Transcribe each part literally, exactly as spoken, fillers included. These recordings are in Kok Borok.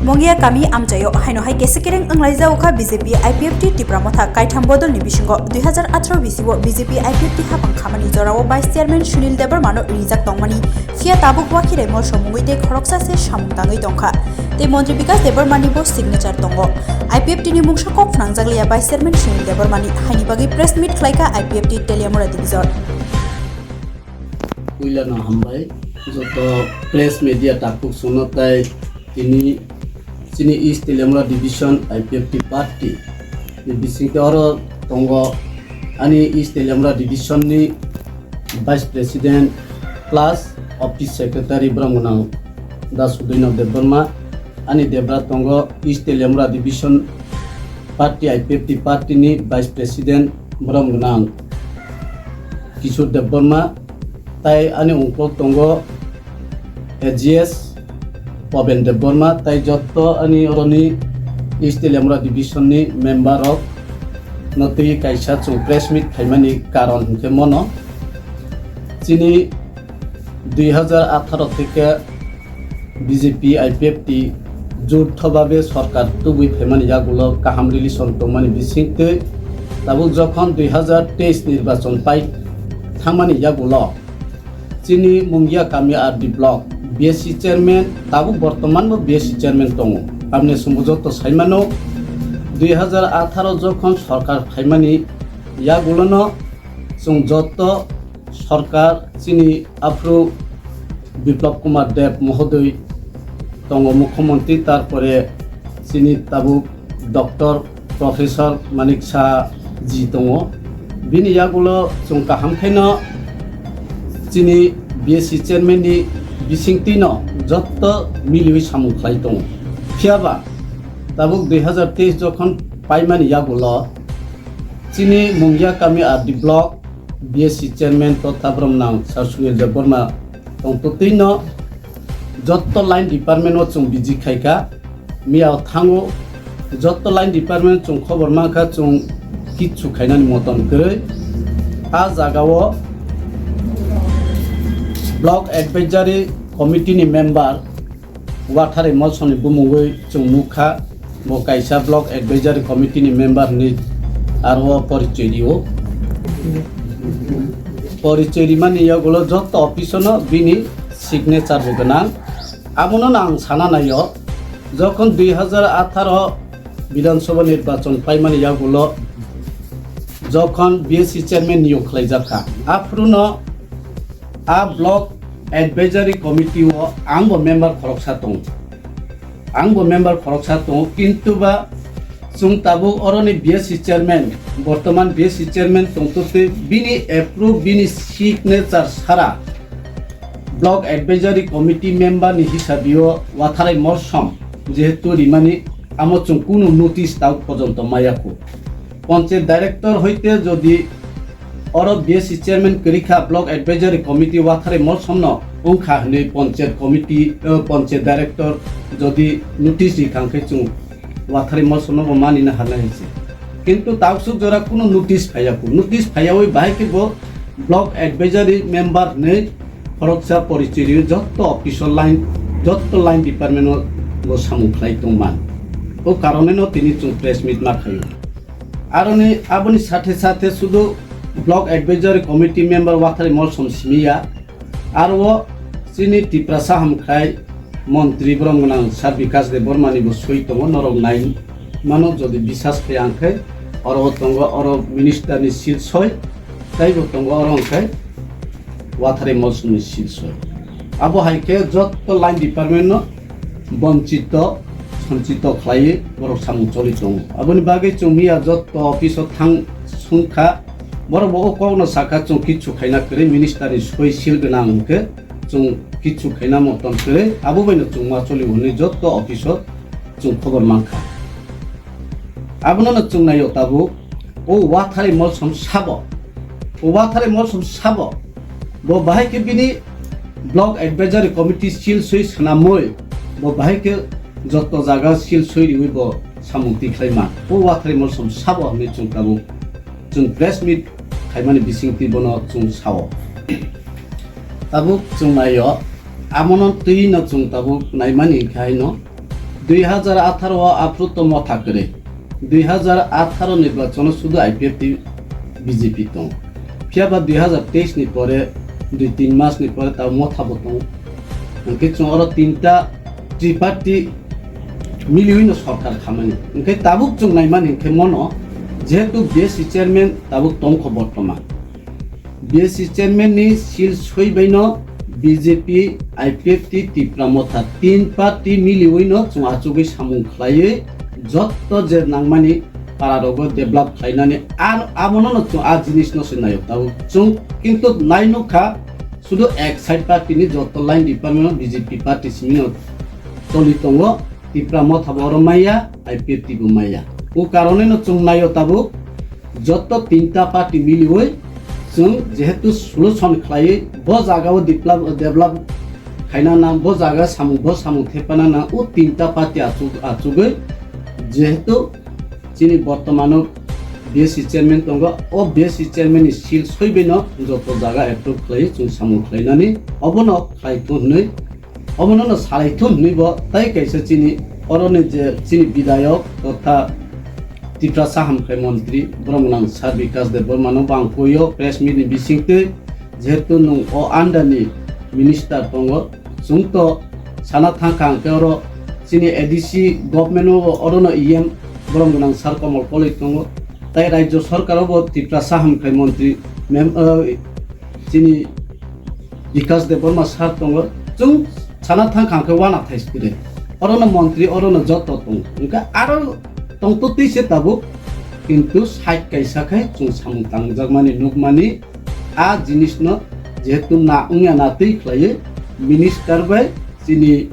Mongia kami amchaio haino hai kesa kereng wnglaijao kha B J P I P F T Tipra Motha kaitham bodolni bisingo dui hazar atharo bisi o B J P I P F T hapang khamani jorao Vice Chairman Sunil Debbarma no rijak tongmani, phiya tabuk wakhirai mol somungwi tei khoroksa se samung tangwi tongkha. Tei Montri Bikas Debbarma ni bo signature tongo. I P F T ni mungsa kok phnangjak liya Vice Chairman Sunil Debbarma ni, haini bagwi press meet khlaikha I P F T Teliamura Division. Puilano hambai joto press media takhuk songno tai tini chini East Teliamura Division I P F T party ni bisingtwi oro tongo ani East Teliamura Division ni Vice President plus Office Secretary borok gwnang Das Udaino Debbarma, ani debra tongo East Teliamura Division party I P F T party ni Vice President borok gwnang Kishore Debbarma, tai ani ungkok tongo A G S Paben Debbarma, tai jotto ani oroni East Teliamura Division ni member rok no twi kaisa chwng press meet khaimani karon hinkhe mono chini dui hazar atharo theke B J P I P F T jotto babe sorkar tubui phaimani yagulo kaham relation tongmani bisingtwi tabuk jokhon dui hazar teis nirbachon pai thangmani yagulo chini Mungia Kami R D block B S C chairman, tabuk bortoman bo B S C chairman tongo. Tamni chwngbo joto saimano, dui hazar atharo jokhon sorkar phaimani yagulono chwng joto sorkar chini aphuru Biplab Kumar Deb mohodoi tongo mukhyamantri, tarpore chini tabuk Doctor Professor Manik Saha ji tongo. Bini yagulo chwng kaham khaino chini B S C chairman ni bisingtwino jotto miliwi samung khlai tongo. Phiyaba tabuk dui hazar teis jokhon paimani yagulo chini Mungia Kami R D block B S C chairman totha boromnang Sir Sunil Debbarma tongtwtwino jotto line department o chwng visit khaikha. Miya o thango jotto line department chwng khobor mankha, chwng kichu khainani moton kwrwi. A jaga o block advisory committee ni member Watharai Molsomni bumungwi chwng nukha, bo kaisa block advisory committee ni member hinwi aro porichoi rio. Porichoi rimani yagulo jotto office o no bini signature bo gwnang. Abono no ang sana naio, jokhon dui hazar atharo Bidhan Sabha nirbachon paimani yagulo jokhon B S C chairman niyok khlaijakha, aphuru no a block advisory committee o ang bo member khoroksa tongo, ang bo member khoroksa tongo, kintu ba chwng tabuk oroni B S C chairman, bortoman B S C chairman tongtwtwi bini approve, bini signature sara block advisory committee member ni hisabio Watharai Molsom jehetu rimani, amo chwng kunu notice tabuk porjonto maya khu. Panchayat director hoite jodi oro B S C chairman kwrwi kha, block advisory committee Watharai Molsomno wngkha hinwi panchayat committee, eh, panchayat director jodi notice ri kha, hwnkhe chwng Watharai Molsomno bo mani na harnai hai se. Kintu taksuk jora kunu notice phaiya khu. Notice phaiyawi bahai khe bo block advisory member hinwi khoroksa porichoi rio, jotto office o line, jotto line department o bo samung khlai tongman. O karoneno tini chwng press meet ma khaio. Aroni, aboni sathe sathe sudu block advisory committee member Watharai Molsom simi ya, aro o chini Tiprasa hamkrai montri borom gwnang Sir Bikas Debbarma ni bo soi tongo, norok nai mano, jodi bisas khe ang khe oro o tongo, oro minister ni sil soi, tei bo tongo oro hwnkhe Watharai Molsom ni sil soi. Abo hai khe jotto line department no bonchito, sonchito khlaiwi borok samung choli tongo. Aboni bagwi chwng miya jotto office o thang sung kha, borok bo o kokno sakha chwng kichu khaina kwrwi, minister ni soi sil gwnang hwnkhe chwng kichu khaina motom kwrwi, abo baino chwng ma choli hwnwi jotto office o chwng khobor mankha. Abono no chwng naio tabuk, o Watharai Molsom sabo, o Watharai Molsom sabo, bo bahai khe bini block advisory committee sil soi swnamwi, bo bahai khe joto jaga sil soi riwi bo samung tikhlai man. O Watharai Molsom sabo hinwi chwng tabuk chwng press meet khaimani bisingtwi bono chwng sao. Tabuk chwng naio, amono twi no chwng tabuk naimani hwnkhe haino Dui hazar atharo o aphuru to motha kwrwi. Dui hazar atharo nirbachono sudu I P F T T B J P tongo. Phiya ba dui hazar teis ni pore, dui tin mas ni pore tabuk motha bo tongo. Hwnkhe chwng oro tinta triparty miliwi no sorkar khamani. Hwnkhe tabuk chwng naimani hwnkhe mono, jehetu B S C chairman tabuk tongkho bortoman. B S C chairman ni seal soi bai no B J P, I P F T, Tipra Motha tin party miliwi no chwng achugwi samung khlaiwi jotto je nangmani para rogo develop khlainani ar abono no chwng a jinis no se naio tabuk chwng kintu nai nukha sudu ek side party ni jotto line department no B J P party simi no choli tongo. Tipra Motha bo oro maya, I P F T bo maya. O karone no chwng naio tabuk, jotto tinta party miliwi chwng jehetu solution khlaiwi bo jaga o develop, develop khaina nang, bo jaga samung, bo samung thepana nang, o tinta party achuk-, achugwi jehetu chini bortomano B S C chairman tongo, o B S C chairman ni seal soi bai no jotto jaga approve khlaiwi chwng samung khlainani obono khlai thung hwnwi Omono no salai thun hwnwi bo tai kaisa chini oroni je chini bidayok totha Tiprasa hamkrai montri borom gwnang sir Bikas Debbarma no bo ang koi o press meet ni bisingtwi, jehetu nwng o under ni minister tongo, chwng to sana thang kha hwnkhe oro chini A D C government o orono E M borom gwnang sir Komol Koloi tongo, tai rajyo sorkar o bo Tiprasa hamkrai montri mem-, o, chini Bikas Debbarma sir tongo, chwng sana thang kha hwnkhe wana thai side. Orono montri, orono joto tongo. Hwnkhe aro tongtwtwi se tabuk, kintu side kaisa khai chwng samung tangjakmani nukmani a jinisno jehetu na wngya na twi khlaiwi minister bai chini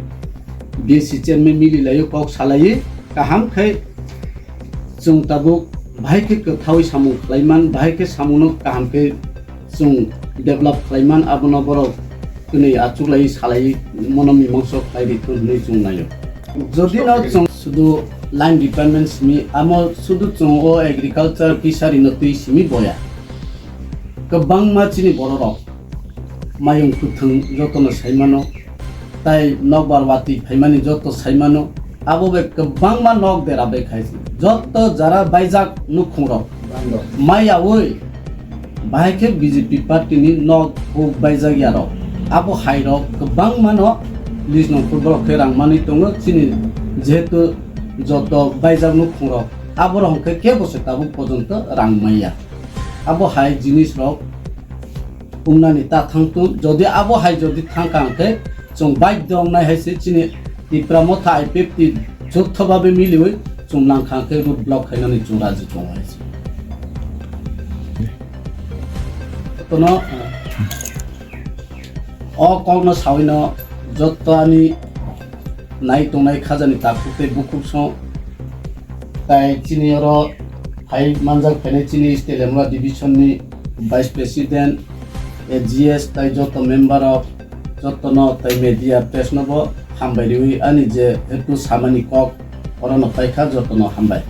B S C chairman mililaio kok salaiwi kaham khai chwng tabuk bahai khe kwthaui samung khlaiman, bahai khe samungno kaham khe chwng develop khlaiman, abono borok twnwi achuklai salai mono mimangso khlai rikhu hwnwi chwng naio. Jodi no chwng sudu line department simi, amo sudu chwng o agriculture, fishery no twi simi boya. Kwbangma chini bororok mayung kwthwng jotono saimano, tai nokbar watwi phaimani joto saimano, abo bai kwbangma nok dera bai khai si. Joto jara baijak nukhungrok mai yaui bahai khe B J P party ni nok huk baijak yarok. Abo hai rok kwbangma no lis nongkhor borok khe rang manwi tongo chini jehetu joto baijak nukhungrok abo rok hwnkhe kebo se tabuk pojonto rang maya. Abo hai jinis rok wngnani ta thang tun. Jodi abo hai jodi thang kha hwnkhe chwng baidhyo wngnai hai se chini Tipra Motha I P F T jotho babe miliwi chwng nang kha hwnkhe road block khainani chwng raji tongo hai se. Kono, o kokno sawino jotto ani nai tongnai khajani takhuk tei bukhuk song tai chini oro hai manjak phainai chini Steliamura division ni vice president, A G S tai joto member rok jotono tai media press no bo hambai riwi ani je hetu samani kok orono paikha jotono hambai.